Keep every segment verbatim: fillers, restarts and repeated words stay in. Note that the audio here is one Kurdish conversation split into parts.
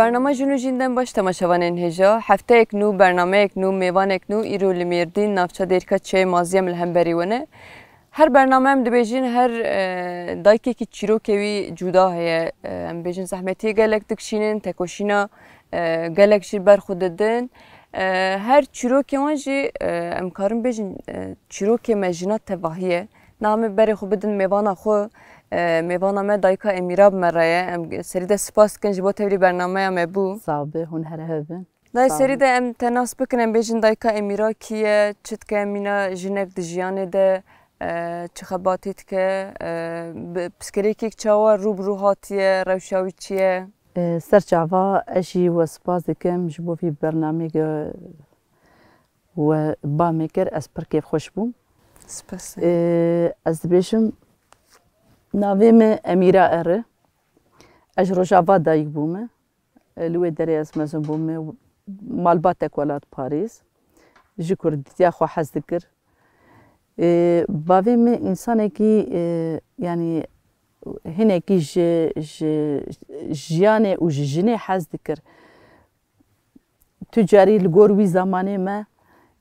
Bernama Jin û Jîn dem baş temaşevanên hêja. Hefteyek nû, bernameyek nû, mêvanek nû, îro li Mêrdîn, navça Dêrika Çiyayê Maziye min li hemberî we ne. Her bername em dibêjin, her, e, daykekî çîrokê wî cuda heye. E, em bêjin zehmetiyê gelek dikişînin, tekoşîna, e, gelek jî ber xwe didin. E, her çîrokê wan jî, e, em karin bêjin, e, çîrokê me jina tevahî ye. Niha em ê berê xwe bidin mêvana xwe. E, mêvana me dayika Emîra bi me re ye. Em serî de spas dikin ji bo tevlî bernameya me bû. Sax be, hûn here hev bin. Dayê, serî de em te nas bikin, em bêjin dayika Emîra kî ye, çi dike, mîna jinek di jiyanê de, e, çi xebatî dike, e, bi pirsgirêkek çawa rû bi rû hatiye, rewşa wî çi ye? E, ser çava ez jî we spas dikim ji bo vî bernameyê we ba me kir, ez pir kêfxweş bûm. Spas. E, ez dibêjim, navê min Emîra Er e. Ez ji Rojava dayik bûme. E, li wê derê ez mezin bûme. Malbatek welat Parîs. Ji kurdîtiya xwe hez dikir. E, bavê min însanekî, e, yanî hinekî ji, ji jiyanê û ji jinê hez dikir. Tu carî li gor wî zemanê me,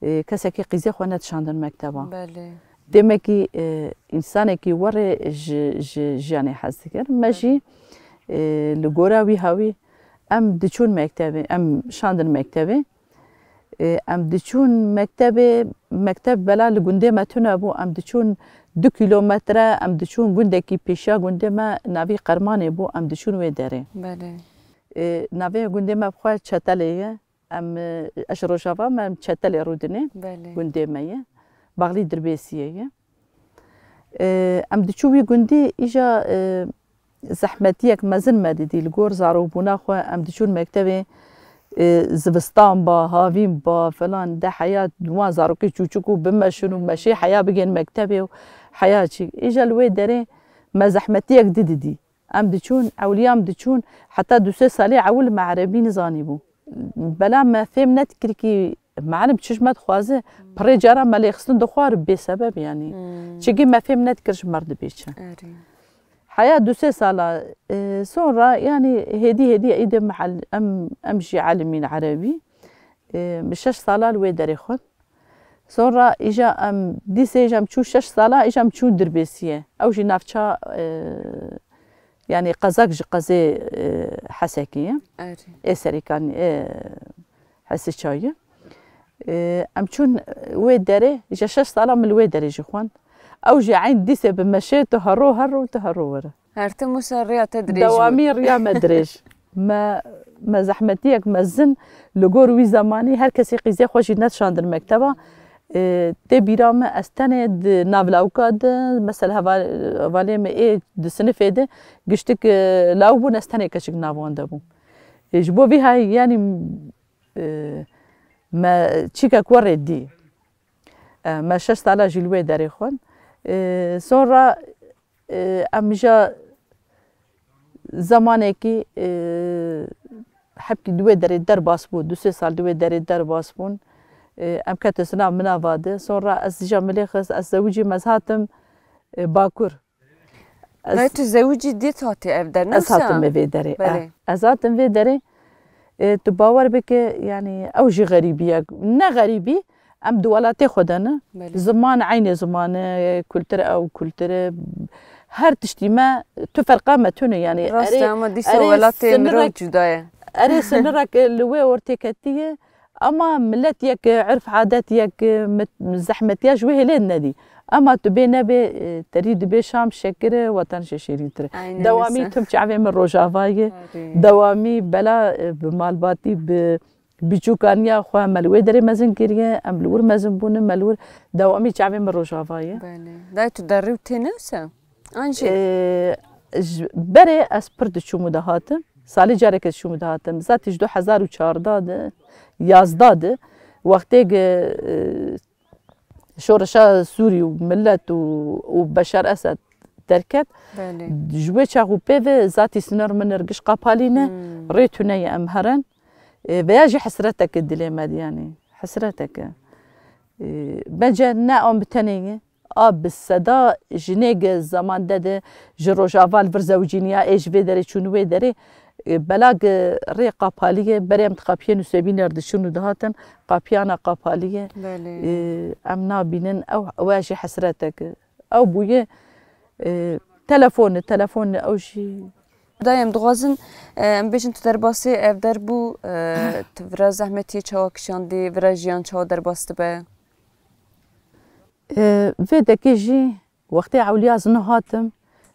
e, kesekî qîzê xwe nedişandin mekteba. Belê. Demekî, e, însanekî werê ji, ji jiyanê hez dikir. Me jî, e, li gora wî hawî em diçûn mektebê, em şandin mektebê. E, em diçûn mektebê, mekteb bela li gundê me tune bû, em diçûn du kîlometre, em diçûn gundekî pêşiya gundê me, navî Qermanê bû, em diçûn wê derê. Belê. E, navê gundê me bi xwe Çetelê ye. Em, e, ez ji Rojava me, em Çetelê rûdinê, Belê. Gundê me ye. Baxlî Dirbêsiyê ye. E, em diçû wî gundî, îja, e, zehmetiyek mezin me didî. Li gor zarokbûna xwe em diçûn mektevê, e, zivistan ba, havîn ba, filan, de heya wan zarokê çûçik û bimeşin û meşê heya bigên mektevê û heya çi. Îja li wê derê me zehmetiyek di didî. Em diçûn, ewliya em diçûn, heta du sê salê ewil me erebî nizanîbû. Bela me fêm nedikir kî melim çi ji me dixwaze, pirê cara me lêxistin dixwar bê sebeb yanî. Hmm. Çikî me fêm nedikir ji me re dibê çi. Erê. Heya du sê sala, e, sonra yanî hêdî hêdî îdê me el-, em, em jî elimîn erebî. E, bi şeş sala li wê derê xwend. Sonra îja em dîsê îja em çû şeş sala, îja em çû Dirbêsiyê. Ew jî navça, e, yanî qezak ji qezê, e, Hesekê ye. Erê. Ê Serîkan, ê Hesê Çayê. E, em çûn wê derê, îja şeş sala min li wê derê jî xwend. Ew jî eyn dîsê bi meşê tu hero hero tu hero were. Her tim wisa rêya te dirêj bû. Dewamî rêya me dirêj. Me, me zehmetiyek mezin li gor wî zemanî her kesî qîzê xwe jî nedişandin mekteba. E, tê bîra me ez tenê di nav lawika de, mesela heva-, hevalê me ê di sinifê de giştik, e, lawik bûn, ez tenê keçik nav wan de bûm. E, ji bo vî hay-, yanî, e, me çîkek werê dî. E, me şeş sala jî li wê derê xwend. E, sonra, e, em ja zemanekî, e, hepkî di wê derê derbas bû, du sê sal di wê derê derbas bûn. E, em ketin sina minava de. Sonra ez ja milê xist, ez zewicîm, ez hatim, e, Bakur. Ez Dayê, tu zewicî dî hatî ev der, ne wisa? Ez hatim vê derê, Belê. Eh. Ez hatim vê derê. E, tu bawer bike, yanî ew jî xerîbiyek, ne xerîbî, em di welatê xwe de ne. Belê. Ziman eynê ziman e, kultur ew kultur e. Her tiştî me, tu ferqa me tune, yanî Rast e, erê, ama dîsa erê welatê mirov sinirek, cuda ye. Erê sinirek li wê ortê ketiye. Ama milet yek, urf adet yek, mit-, zehmetiya ji wê hêlê nedî. Ama tu bê nebê, e, terî dibê şam şekir e, watan jê şêrîntir e. Aynen Dewamî wisa. Tim çavê min Rojava ye. Arê. Dewamî bela, e, bi malbatî, bi biçûkaniya xwe me li wê derê mezin kiriye, em li wir mezin bûne, me li wir dewamî çavê min Rojava ye. Belê. Dayê, tu derî û tê ne wisa? An jî? Ee, ji berê ez pir diçûm û dihatim. Salê careke diçûm û dihatim. Zatî ji du hezar û çardeh de, yazdeh de, wextê ke, e, şoreşa Sûrî û milet û, û Beşar Esed derket, Belê. Ji wê çax û pê ve zatî siner minir giş qapalîne, Hmm. rê tune ye em herin. E, veya jî hesreteke dilê me de, yanî. Hesreteke. E, bence ne an bi tenê ye. A bi seda jinê ge zeman de de ji Rojava li vir zewicîniya ê ji vê derê çûn wê derê, E, belag, e, rê qapalî ye, berê em dixapiyên û sebîner diçûn û dihatin, qapiyana qapalî ye. Belê. E, em nabînin, ew, ew jî hesretek e. Ew bûye, e, telefon e, telefon e, ew jî. Dayê, em dixwazin, e, em bêjin tu derbasê ev der bû, e, tu vira zehmetiyê çawa kişandî, vira jiyan çawa derbas dibe? E, vê dekê jî wextê ewliya ez niha hatim,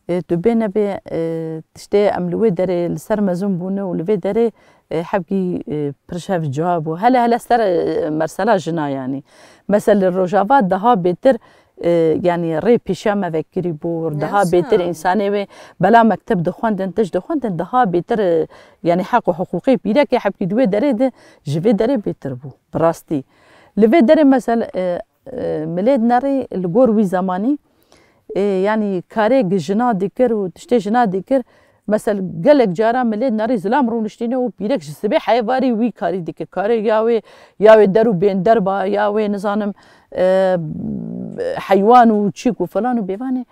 e, tu bê nebê, e, tiştê em li wê derê li ser mezin bûne û li vê derê, e, hebkî, e, pir ji hev cuha bû. Hele hele ser, e, mersela jina yanî. Mesela li Rojava daha bêtir, e, yanî rê pêşiya me vekirî bû, daha Nasıl? bêtir însanê wê bela mekteb dixwendin, tişt dixwendin, daha bêtir, e, yanî heq û hiqûqê pîrekê hebkî di wê derê de ji vê derê bêtir bû. Bi rastî. Li vê derê mesela, e, e, milê dinerî li gor wî zemanî, e, yanî karê gi jina dikir û tiştê jina dikir. Mesela gelek cara milê dinerî zilam rûniştîne û pîrek ji sibê heyê varî wî karî dike. Karê ya wê, ya wê der û bênderba, ya wê nizanim, e, heywan û çîk û falan û bêvanê.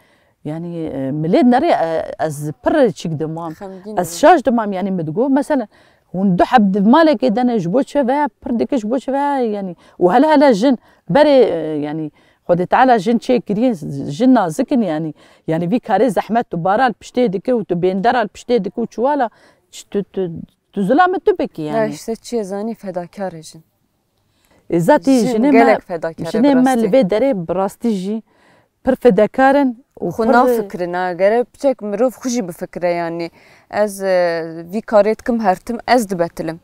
Yanî, e, milê dinerî, e, ez pir çîk dimam. Xemgîn Ez im. şaş dimam, yanî min digot, mesela, hûn du heb di malekê de ne, ji bo çi veya pir dike, ji bo çi veya, yanî, û hele hele jin, berê, e, yanî, Xwedê Teala jin çê kiriye, jin nazik in, yanî, yanî, vî karê zehmet tu bara li piştê dike û tu bêndera li piştê dike û çiwala, ç-, tu, tu, tu zilame tu bikî, Ya yanî. işte çi ye zanî fedakar e jin. E, zatî Jin jinê me, gelek fedakar e jinê bi me rastî. li vê derê bi rastî jî pir fedakar in û Xwe pir nafikirin, ha, gere piçek mirov xwe jî bifikire, yanî ez, e, vî karê dikim, her tim ez dibetilim.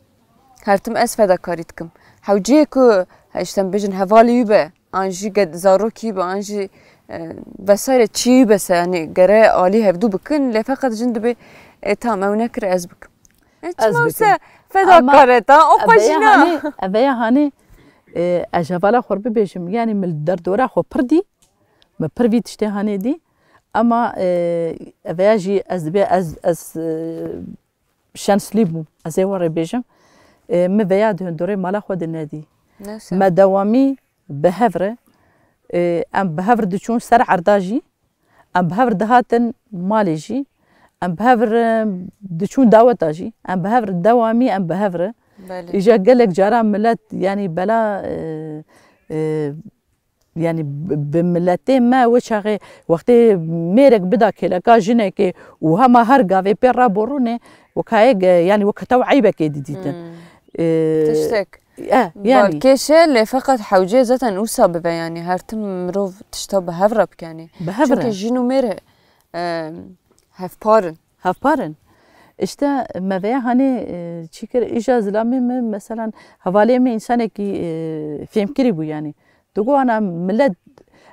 Her tim ez fedakarî dikim. Hewceyê ku, işte, em bêjin hevalê wî be, an jî ged-, zarokî be, an jî, e, vesaire çiyê wî be se, yanî gere alî hevdû bikin, lê feqet jin dibê, e, tamam, ew nekir, ez bikim. E, Ez çima bikim. wise fedakar Ama e, ta, o xwe eveya jî na. hanê, eveya hanê, e, ez hevala xwe bibêjim, yanî min li derdora xwe pir dî, min pir vî tiştê hanê dî. Ama, e, eveya jî ez dibê, ez, ez, e, şenslî bûm. Ez ê we rê bêjim. E, min veya di hundirê mala xwe de nedî. Neyse. Me dewamî bi hev re, e, em bi hev re diçûn ser erda jî, em bi hev re dihatin malê jî, em bi hev re diçûn daweta jî, em bi hev re dewamî, em bi hev re. Belê. Îja gelek cara milet, yanî bela, e, e, yanî bi, bi miletê me wê çaxê wextê mêrek bida kêleka jinekê û hema her gavê pê re borûnê, wekayê ge-, yanî weke tew eybekê didîtin. Hmm. E, Tiştek. E, yanî. Balkêş e, lê feqet hewcê zaten wisa bibe, yanî her tim mirov tişta bi hev re bikenî. Bi hev re. Çimkî jin û mêr, e, hevpar in. Hevpar in. Îşte me veya hanê, e, çî kir, îja zilamê me, meselan, hevalê me însanekî, e, fêmkirî bû, yanî. Digot, ana milet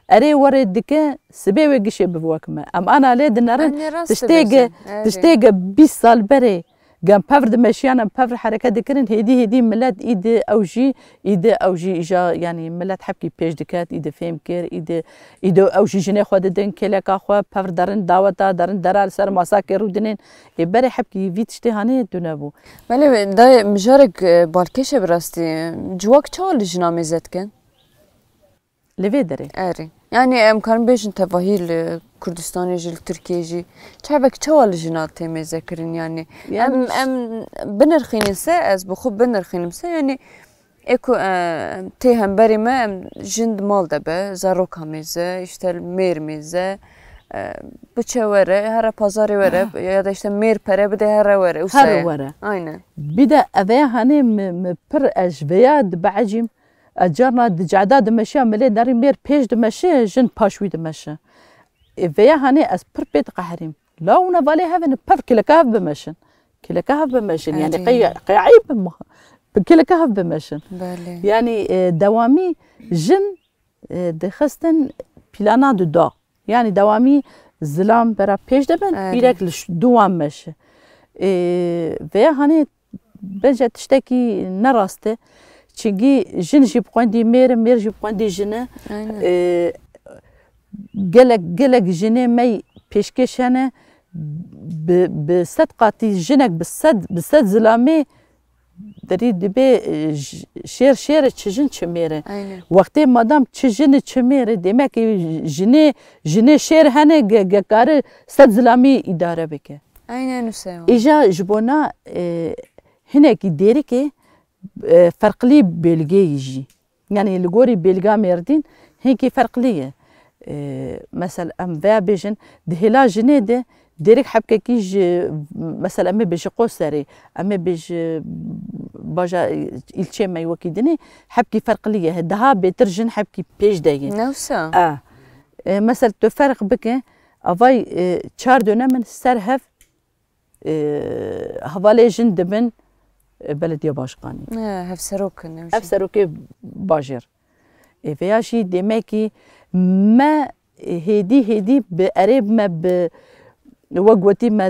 erê werê dike, sibê wê gişê bi wek me. Em ana lê dinerin, Em ê rast tiştê ge, dibêjin, erê. tiştê ge bîst sal berê, gem pevr dimeşiyan, em pevr hereket dikirin, hêdî hêdî milet îdi ew jî, îdi ew jî îja, yanî milet hepkî pêş diket, îdi fêm kir, îdi, îdi ew jî jinê xwe didin, kêleka xwe, pevr derin daweta, derin dera li ser masakê rûdinin. Ê berê hepkî vî tiştê hanê tune bû. Belê, dayê mijarek, e, balkêş e bi rastî. Civak çawa li jina mêze dikin? Li vê derê. Erê. Yanî em karin bêjin tevahî li Kurdistanê jî, li Tirkiyê jî çavek çawa li jina tê mêzekirin, yanî Yanî em, ş- em binirxînin se, ez bi xwe binirxînim se, yanî ê ku, e, tê hemberî me, em jin di mal de be, zaroka mêze, işte mêr mêze, e, biçe were, here pazarê were, ya da işte mêr pere bide here were, wisa Her ye. were. Aynen. Bir de eve hanê mi, mi pir ez veya dibeecîm, Ez carna di ceda dimeşiya milê derî mêr pêş dimeşe, jin paş wî dimeşe. Ê veya hanê ez pir pê diqeherîm. La hûn hevalê hev in, pev kileka hev bimeşin. Kileka hev bimeşin. Yanî Erê. qey, qey eyb ma. Bi kileka hev bimeşin. Belê. Yanî, e, dewamî jin, e, dixistin plana du da. Yanî dewamî zilam bera pêş dibin, Erê. pîrek li ş-, duwan meşe. E, veya hanê Bence tiştekî ne rast e. Çingî jin jî bi xwendî mêr e, mêr jî bi xwendî jin e. Aynen. Ee, gelek, gelek jinê me pêşkêş hene. Bi, bi sed qatî jinek bi sed, bi sed zilamê derî dibê, e, j-, şêr şêr e, çi jin çi mêr e. Aynen. Wextê madam çi jin e, çi mêr e, demek ki jinê, jinê şêr hene ge-, ge kare sed zilamî îdare bike. Aynen wisa. Îja ji bona e, hinekî Dêrikê e, ferqlî bêlgeyî jî. Yanî li gorî bêlga Mêrdîn hinkî ferqlî ye. E, mesel em veya bêjin di hêla jinê de Dêrik hebkekî ji, mesel em ê bêjin Qoserê, em ê bêjin baja îlçê me wekî dinê hebkî ferqlî ye. Daha bêtir jin hebkî pêş de ye. Ne wisa? E, e, mesel tu ferq bike, avay e, çar dönem in ser hev e, hevalê jin dibin e, belediye başkanî. Ne, hevserok in, ne wisa. Hevserokê bajêr. E, veya jî demekî me hêdî hêdî bi erê me bi wek gotî me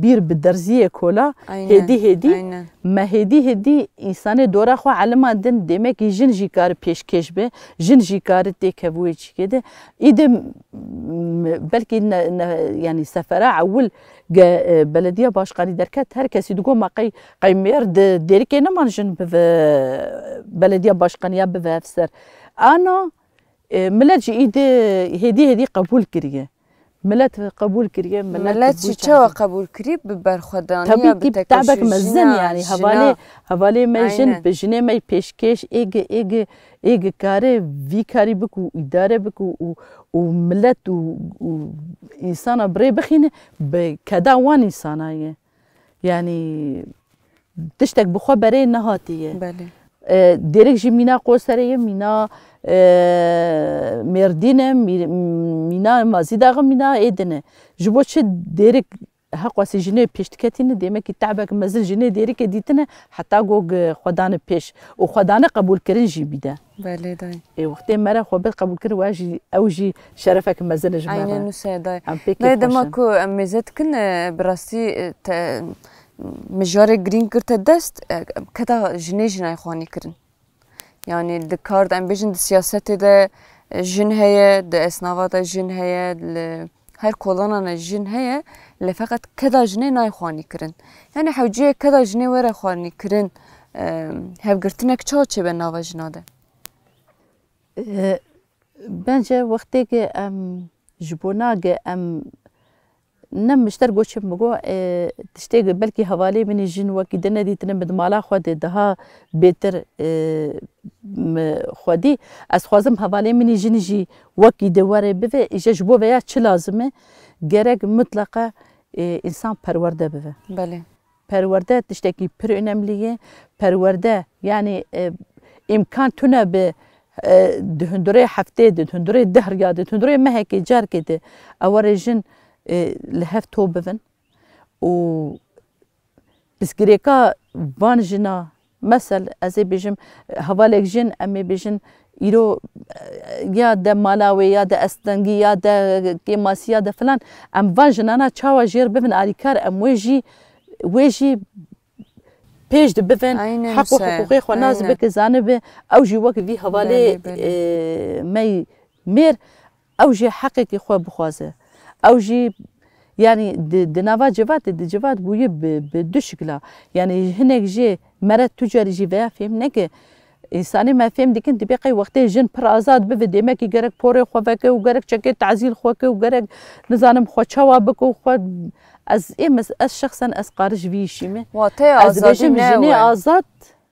bîr bi derziyê kola. Aynen, hêdî hêdî aynen. Me hêdî hêdî însanê dora xwe elimandin, demekî jin jî kar pêşkêş be, jin jî kar têkevûyê çîkê de. Îdî m- belkî ne, ne, yanî sefera ewil ge e, belediya başkanî derket, her kesî digot ma qey qey mêr di Dêrikê neman jin bive belediya başkaniya bive efser. Ana e, milet jî îdî hêdî hêdî qebûl kiriye. Milet qebûl kiriye, milet Milet jî çawa qebûl kirî? Bi berxwedaniya, tabî bi kî tabek mezin, yanî hevalê hevalê me jin bi jinê me pêşkêş êgi êgi êgi kare vî karî bik û îdare bik û û, û milet û, û însana bi rê bixîne bi keda wan însana ye. Yanî tiştek bi xwe berê nehatiye. Belê. E, Dêrik jî mîna Qoserê ye, mîna e, Mêrdîn e, mî- mîna Mazîdax e, mîna êdin e. Ji bo çi Dêrik heqwasî jinê pêş diketîne, demekî tabek mezin jinê Dêrikê dîtine, heta go gi xwe dane pêş û xwe dane qebûlkirin jî bîde. Belê dayê. Ê wextê me re xwe bê qebûlkirin, we jî ew jî şerefek mezin e ji me re. Aynen wisa dayê. Em pê kêfxweş in. Dayê, dema ku em mêze dikin, e, bi rastî, e, te mijarê girîng girte dest, e, keda jinê jî nayê xwanî kirin. Yanî di kar de em bêjin di siyasetê de, e, jin heye, di esnava de jin heye, li her kolanan de jin heye, lê feqet keda jinê nayê xwanî kirin. Yanî hewceyê keda jinê were xwanî kirin, e, hevgirtinek çawa çêbe nava jina de? E, bence wextê ke em ji bona ke em ne mişter goçê min go, e, tiştê ke belkî hevalê min jin wekî din nedîtine, min di mala xwe de daha bêtir, e, mi xwedî. Ez xwazim hevalê min jin jî wekî de were bive. Îje ji bo veya çi lazim e? Gerek mutleqa, e, însan perwerde bive. Belê. Perwerde tiştekî pir önemlî ye. Perwerde, yanî, e, îmkan tune bi, e, di hundirê heftê de, di hundirê dehriya de, di hundirê mehekê carkê de ew were jin, e, li hev to bibin û pirsgirêka van jina, mesel, ez ê bêjim, hevalek jin, em ê bêjin, îro, e, ya de mala wê, ya de estengî, ya de kêmasî, ya de filan, em van jinana çawa jêr bibin alîkar, em wê jî, wê jî pêş de bibin, heq û hiqûqê xwe nas bikin, zanibe, ew jî wek vî hevalê, e, me yî mêr, ew jî heqekî xwe bixwaze. Ew jî, yanî di, di nava civatê, di civat bûye bi, bi du şikla. Yanî hinek jê mere tu carî jî veya fêm neke. Însanê me fêm dikin, dibê qey wextê jin pir azad bibe, demekî gerek porê xwe veke û gerek çekê tazîl xwe ke û gerek nizanim xwe çawa bike û xwe, ez ê mes-, ez şexsen ez qarij vî îşî me. Wateya azadî ne we. Ez dibêjim jinê azad,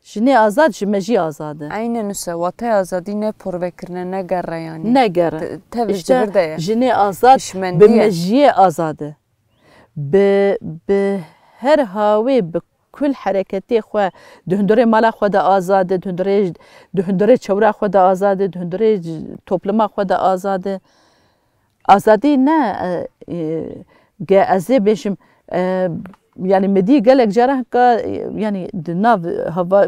jinê azad ji mejî azad e. Eynen wisa, wateya azadî ne porvekirine, ne gerre yanî. Ne gerre. Te-, tev ji vir de ye. Jinê azad bi mejiyê azad e. Bi, bi her hawê, bi kul hereketê xwe, di hundirê mala xwe de azad e, di hundirê, di hundirê çewra xwe de azad e, di hundirê topluma xwe de azad e. Azadî ne, e, e, ge ez ê bêjim, e, yanî min dî gelek cara hika, e, yanî di nav hava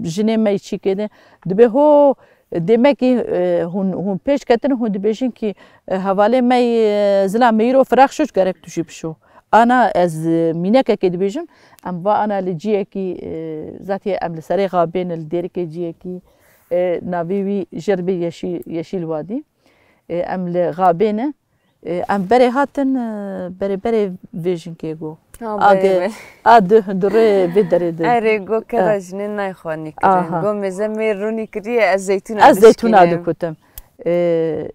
jinê me yî çîkê de dibê ho, demekî, e, hûn, hûn pêş ketin, hûn dibêjin kî, e, hevalê me yî, e, zilamê îro firaq şûş gerek tu jî bişo. Ana ez, e, mînekekê dibêjim, em va ana li ciyekî, e, zatî em li serê xabê ne, li Dêrikê ciyekî, e, navê wî jê re bê Yeşî-, Yeşîl Wadî. E, em li xabê ne. E, em berê hatin, e, berê berê vê jinkê go. Ha, a berê ge-, berê. A di hundirê vê derê de. Erê, go keda jinê nayê xwanî kirin. Aha. Go mêze mêr rûnî kiriye, ez zeytûna dişkînim. Ez zeytûna dikutim. E,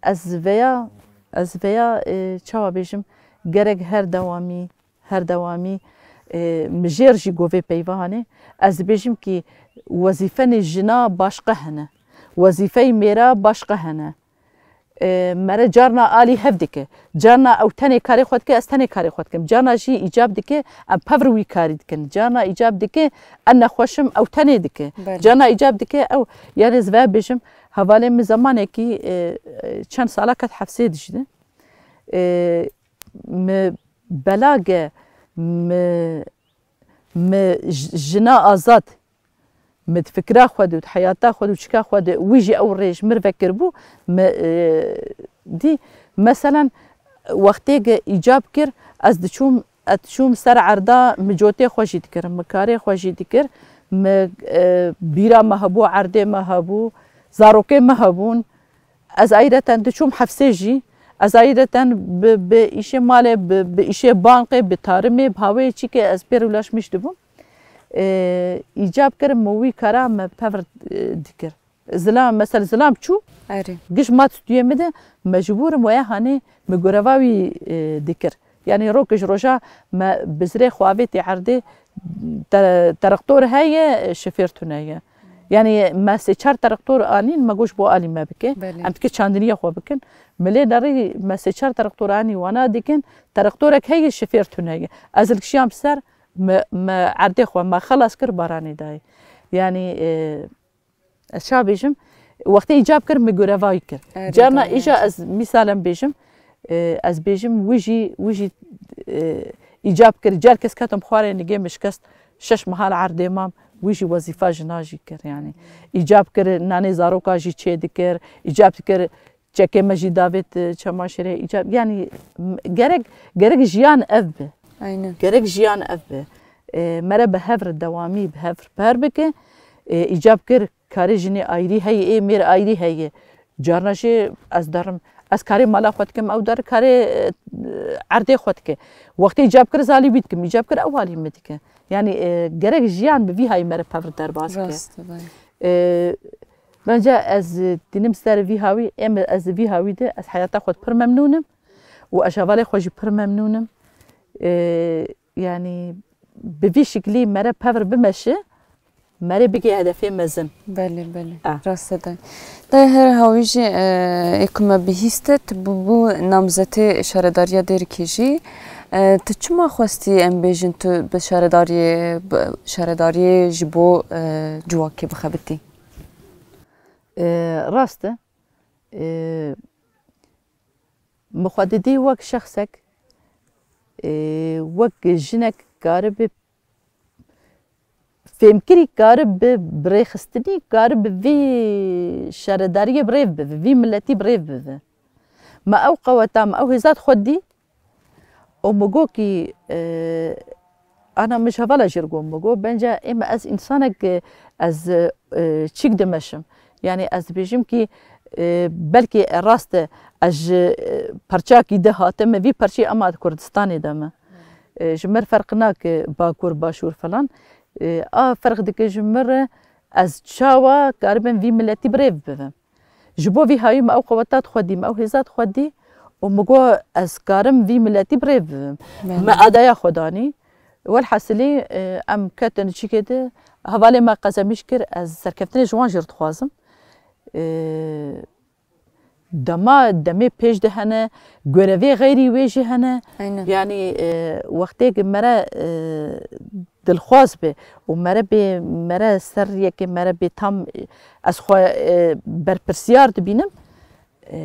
ez veya, ez veya, e, çawa bêjim, gerek her dewamî Her dewamî, e, mijêr jî govê peyva hane. Ez dibêjim kî wezîfenê jina başqe hene. Wezîfeyê mêra başqe hene. E, mere carna alî hev dike. Carna ew tenê karê xwe dike, ez tenê karê xwe dikim. Carna jî îcab dike, em pevr wî karî dikin. Carna îcab dike, ez nexweşim, ew tenê dike. Belê. Carna îcab dike, ew, yani ez vê bêjim, hevalê min zemanekî, e, e, çend sala ket hefsê dijî de. E, mi belage, mi, mi j-, jina azad, mi di fikra xwe de, di heyata xwe de, çika xwe de, wî jî ew rê ji mir vekiribû, mi, e, dî, meselen, wextê ge îcab kir, ez diçûm, ez diçûm ser erda, mi cotê xwe jî dikir, mi karê xwe jî dikir, mi, e, bîra me hebû, erdê me hebû, zarokê me hebûn, Ez ayreten diçûm hefsê jî, ez ayreten bi, bi îşê malê, bi, bi îşê bankê, bi tarimê, bi haweyê çîkê ez pê rewlaşmiş dibûm. Ee, îcab kirim min wî kara me pevr, e, dikir. Zilam, mesela zilam çû, Erê. Giş mat stûyê min de, mecbûr im weye hanê mi goreva wî, e, dikir. Yani rok ji roja me bizrê xwe avêtî erdê, te-, terektor heye, şifêr tune ye. Yani me sê çar terektor anîn, me goş bo alî me bike. Belê. Em dike çandiniya xwe bikin. Milê derî me sê çar terektor anî wana dikin, terektorek heye, şifêr tune ye. Ez li kişiyam ser, me, me erdê xwe me xelas kir, baranê dayê. Yani, e, Ez ça bêjim, wextê îcab kir, min gorevayî kir. Erê, Carna dayê, îja erê. Ez mîsalen bêjim, e, ez bêjim, wî jî, wî jî, e, îcab kir. Car kes ketim xwarê nigê min şikest, şeş meha li erdê mam, wî jî wezîfa jina jî kir yani. Îcab kir, nanê zaroka jî çê dikir, îcab dikir, çekê me jî davêt, e, çemaşirê îcab. Yani, m-, gerek, gerek jiyan ev bi. Aynen. Gerek jiyan ev bi. E, mere bi hev re dewamî, bi hev re per bike. E, îcab kir, karê jinê ayrî heye, ê mêr ayrî heye. Carna jî ez derim, ez karê mala xwe dikim, ew der karê, e, erdê xwe dike. Wextê îcab kir, ez alî wî dikim, îcab kir, ew alî min dike. Yani, e, gerek jiyan bi vî hayî mere pevr derbas bike. Rast e, belê. E, bence ez, e, dinim ser vî hawî, em ez vî hawî de, ez heyata xwe pir memnûn im û ez hevalê xwe jî pir memnûn im. E, Yani bi vî şiklî mere pevr bimeşe, mere bigê hedefê mezin. Belê, belê. Ah. Rast e dayê. Dayê her hawî jî, e, ê ku me bihîst e, tu bûbû namzetê şaredariya Dêrikê jî. E, tu çima xwestî em bêjin tu bi şaredariyê, bi şaredariyê ji bo, e, civakê bixebitî? E, rast e. E, Min xwe didî wek şexsek, ê, wek jinek karibi fêmkirî, karibi bi rêxistinî, karibi vî şaredariyê bi rêv bibe, vî miletî bi rêv bibe. Me ew qeweta, me ew hêza di xwe dî û min got kî, e, Ana min ji hevala jê re got, min got, bence ê me ez însanek, e, ez, e, çîk dimeşim. Yani ez dibêjim kî, e, belkî rast e, ez ji, e, perçakî di hatime, vî perçî ema di Kurdistanê de me. E, ji mir ferq nake Bakur, Başûr falan. E, a ferq dike ji mir re ez çawa karibim vî miletî bi rêv bibim. Ji bo vî hawî me ew qeweta di xwe dî, me ew hêza di xwe dî û min got, ez karim vî miletî bi rêv bibim. Belê. Me adaya xwe danî. Welhasilî, e, em ketin çîkê de, hevalê me qezemîş kir, ez serkeftinê ji wan jî re dixwazim. E, dema, demê pêş de hene, görevê xeyrî wê jî hene. Aynen. Yanî, e, wextê ki mere, e, dilxwaz be û mere bê, mere ser yekê mere bê tam, e, ez xwe, e, berpirsiyar dibînim, e,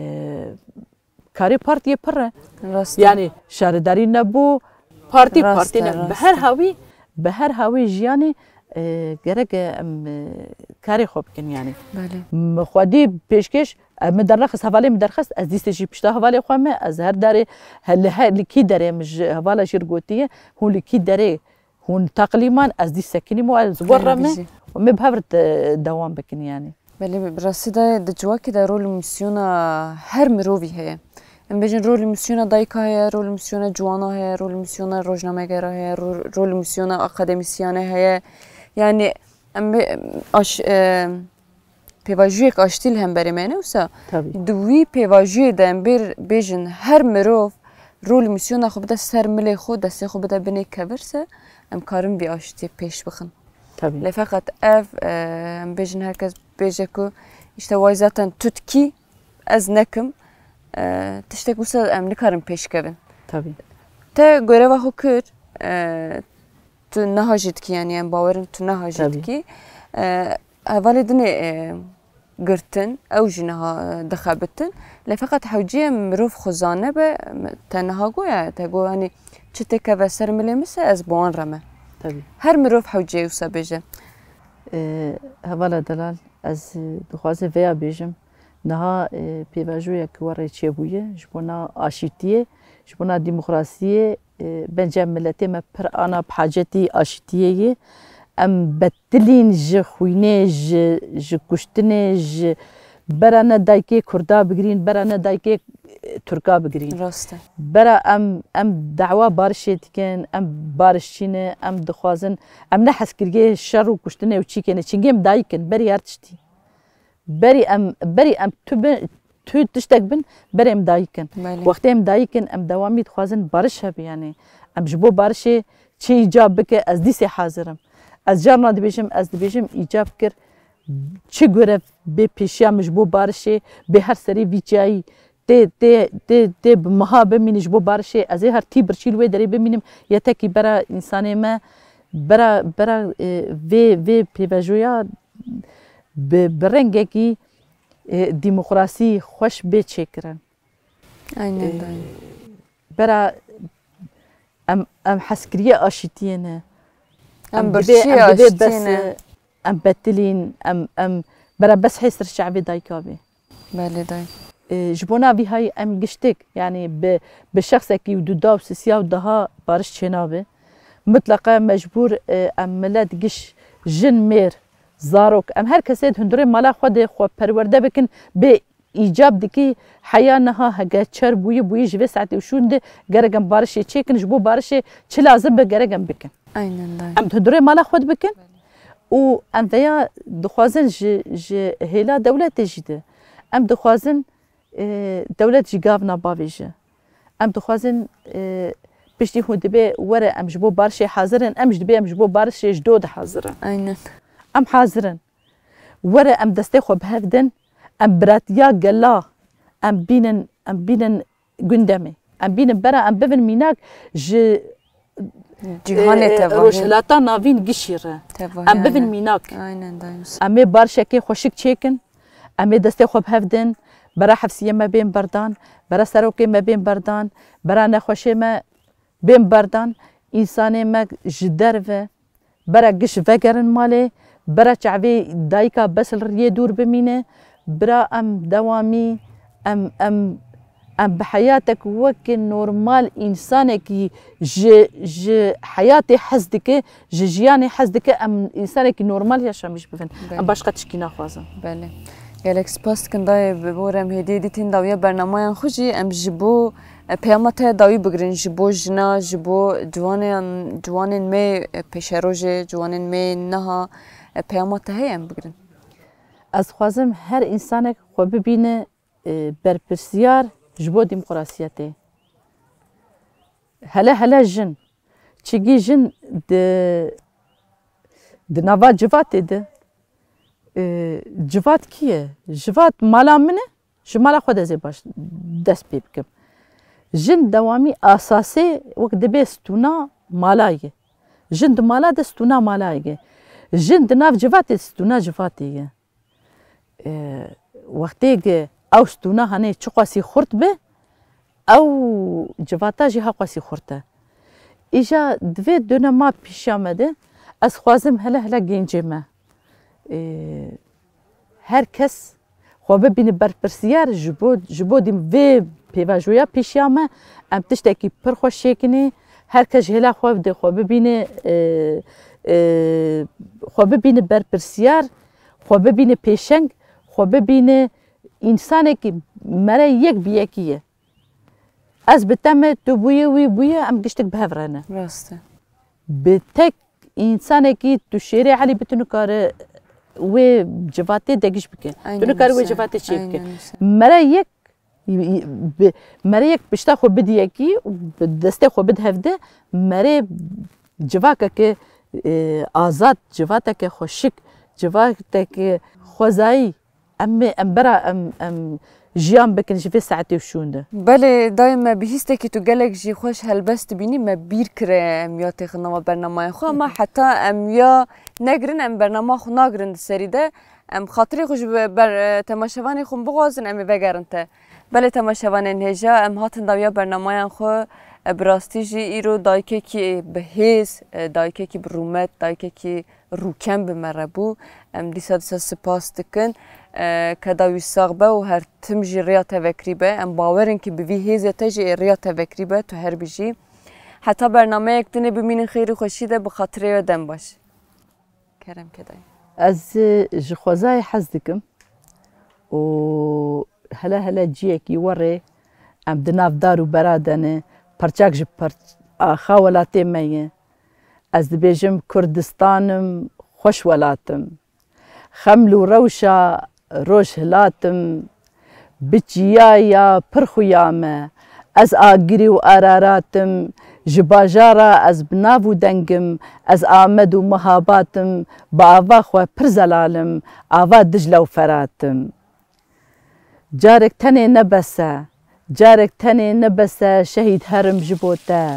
karê partiyê pir e. Rast e. Yani şaredarî nebû, partî Rast partî e, ne. Bi rast her e. hawî, bi her hawî jiyanê, e, gerek em, e, karê xwe bikin yani. Belê. Min xwedî pêşkêş, e, min dernext, hevalê min derxist, ez dîsê jî pişta hevalê xwe me, ez her darê, he, li her, li kî derê min ji hevala jî re gotiye, hûn li kî derê, hûn teqlîman, ez dî sekinîm û ez Xeyr werre me bijî. û me bi hev re de-, dewam bikin yani. Belê, bi rastî de di civakê de rol û mîsyona her mirovî heye. Em bêjin rol û mîsyona dayika heye, rol û mîsyona ciwana heye, rol û mîsyona rojnamegera heye, ro-, rol û mîsyona akademîsyana heye. Yani em bê, aş-, e, pêvajoyek aştî li hemberê me ne wisa. Tabii. Di wî pêvajoyê de em bêr-, bêjin her mirov rol û mîsyona xwe bide ser milê xwe, destê xwe bide binê kevir se, em karin vî aştiyê pêş bixin. Tabii. Lê feqet ev, e, em bêjin, her kes bêje ku işte way zaten tu dikî, ez nekim, e, tiştek wisa em nikarin pêşkevin. Tabii. Te goreva xwe kir, e, tu niha jî dikî, yanî em bawerin tu niha jî Tabii. dikî. E, hevalê din ê, e, girtin, ew jî niha, e, dixebitin. Lê feqet hewcî ye mirov xwe zane be, te niha goya, te got, hanî çi têkeve ser milê min se, ez bi wan re me. Tabii. Her mirov hewcî ye wisa bêje. E, hevala delal, ez, e, dixwazim veya bêjim. Niha, e, pêvajoyek we rê çêbûye, ji bona aşîtiyê, ji bona demokrasiyê, e, bence miletê me pir ana bi hacetî aşîtiyê ye. Em betilîn ji xwînê, ji, ji kuştinê, ji bera ne dayikê Kurda bigirîn, bera ne dayikê, e, Tirka bigirîn. Rast e. Bera em, em dawa barişê dikin, em barişçî ne, em dixwazin, em ne hezkiriyê şer û kuştinê û çîkê ne, çingê em dayik in, berî her tiştî. Berî em, berî em tu bin, tu tiştek bin, berê em dayik in. Belê. Wextê em dayik in, em dewamî dixwazin bariş hebe, yanî em ji bo barişê çi îcab bike, ez dîsê hazir im. Ez carna dibêjim, ez dibêjim îcab kir, çi görev bê pêşiya min ji bo barişê, bê her serê vî çiyayî tê, tê, tê, tê bi miha bimînî ji bo barişê, ez ê her tî birçî li wê derê bimînim, yetekî bera însanê me, bera, bera, e, vê, vê pêvajoya bi, bi rengekî, e, demokrasî xweş bê çêkirin. Aynen, e, dayê. Bera em, em hezkiriyê aşîtiyê ne. Em, em birçî dibê, em dibê aşîtiyê bes, ne. E, em betilîn, em, em bera bes hêsir şevê dayika bê. Belê, dayê. E, ji bona vî hayî em giştik, yanî bi, bi şexsekî û duda û sisiya û daha bariş çênabe. Mitleqa mecbûr, e, em milet giş, jin, mêr, zarok, em her kesê di hundirê mala xwe de xwe perwerde bikin, bê îcab dikî heya niha hege çer bûyî, bûyî ji vê saetê û şûn de gerek em barişê çêkin, ji bo barişê çi lazim be gerek em bikin. Aynen, dayê. Em di hundirê mala xwe de bikin û em veya dixwazin ji, ji hêla dewletê jî de. Em dixwazin, e, dewlet jî gavna bavêje. Em dixwazin, e, piştî hûn dibê were em ji bo barişê hazir in, em jî dibê em ji bo barişê ji do de hazir in. Aynen. Em hazir in. Were em destê xwe bi hev din, em biratiya gela, em bînin, em bînin gundemê. Em bînin bera, em bivin mînak ji, Cîhanê e, e, tevahî. Rojhilata Navîn gişî re. Tevahî, Em bivin aynen. Mînak. Aynen, dayê. Em ê barişekê xweşik çêkin, em ê destê xwe bi hev din, bera hefsiyê me bên berdan, bera serokê me bên berdan, bera nexweşê me bên berdan, însanê me ji derve, bera giş vegerin malê, bera çavê dayika bes li riyê dûr bimîne, bira em dewamî, em, em, em bi heyatek weke normal însanekî ji, ji heyatê hez dike, ji jiyanê hez dike, em însanekî normal yaşamîş bibin. Belê. Em başqa tişkî naxwazin. Belê. Gelek spas dikin dayê, bi bo re em hêdiyê dîtîn dawiya bernameyan xwe jî, em ji bo E, peyama te dawî bigirin ji bo jina, ji bo ciwanê, ciwanên me, e, pêşerojê, ciwanên me niha, e, peyama te heye em bigirin? Ez dixwazim her însanek xwe bibîne, e, berpirsiyar ji bo demokrasiyetê. Hele hele jin. Çigî jin di, di nava civatê de, e, civat kî ye? Civat mala min e. Ji mala xwe de zê baş dest pê bikim. Jin dewamî asasê wek dibê stûna mala ye. Jin di mala de stûna mala ye. Jin di nav civatê stûna civatê ye. E, wextê ki ew stûna hanê çiqasî xurt bi, ew civata jî haqasî xurt e. Îja di vê dönema pêşiya me de ez xwazim hele hele gencê me, e, her kes xwe bibîne berpirsiyar ji bo, ji bo dîm vê pêvajoya pêşiya me, em tiştekî pir xweş çêkinê, her kes ji hêla xwe de xwe bibîne, e, e, xwe bibîne berpirsiyar, xwe bibîne pêşeng, xwe bibîne însanekî mere yek bi yekî ye. Ez bi te me, tu bûye, wî bûye, em giştik bi hev re ne. Rast e. Bi tek însanekî tu şêrê Elî bi tu nikare wê civatê degiş bike. Aynen wisa. Tu nikare wê civatê çê bike. Aynen wisa. Mere yek Bi merê yek pişta xwe bidiyekî û bi destê xwe bid hevde, merê civakeke, e, azad, civateke xweşik, civateke xwezayî. Em ê, em bera, em, em jiyan bikin ji vê saetê û şûn de. Belê, dayê me bihîstekî tu gelek jî xweş helbest dibînî, me bîr kire em ya têxin nava bernamaya xwe, ama heta em ya negirin, em bernama xwe nagirin di serî de. Em xatirê xwe ji ber, temaşevanê xwe bixwazin, em ê vegerin te. Belê temaşevanên hêja, em hatin dawiya bernamayan xwe. E, bi rastî jî îro dayikekî bi hêz, e, dayikekî bi rûmet, dayikekî rûken bi me re bû. Em dîsa dîsa spas dikin. E, keda wî sax be û her tim jî rêya te vekirî be. Em bawer in ki bi vî hêzê te jî ê rêya te vekirî be, tu her bijî. Heta bernameyek dinê bimînin xêr û xweşî de, bi xatirê we dem baş. Kerem ke dayê. Ez, e, ji xwezayê hez dikim û hele hele ciyekî werê em di nav dar û bera de ne, parçak ji parç-, axa welatê me ye. Ez dibêjim Kurdistanim xweş welatim. Xeml û rewşa roj hilatim, bi çiyaya pir xuya me. Ez Agirî û Ararat im, ji bajara ez bi nav û deng im, ez Amed û Mihabad im, bi ava xwe pir zelal im, ava Dicle û Ferat im. Carek tenê ne bes e, carek tenê ne bes e, şehîd herim ji bo te.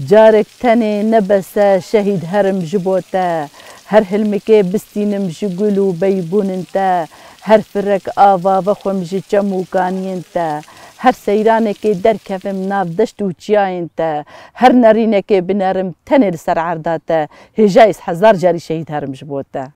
Carek tenê ne bes e, şehîd herim ji bo te. Her hilmikê bistînim ji gul û beybûnên te. Her firek ava vexwim ji çem û kaniyên te. Her seyranekê derkevim nav deşt û çiyayên te. Her nerînekê binerim tenê li ser erda te. Hêjayî hezar carî şehîd herim ji bo te.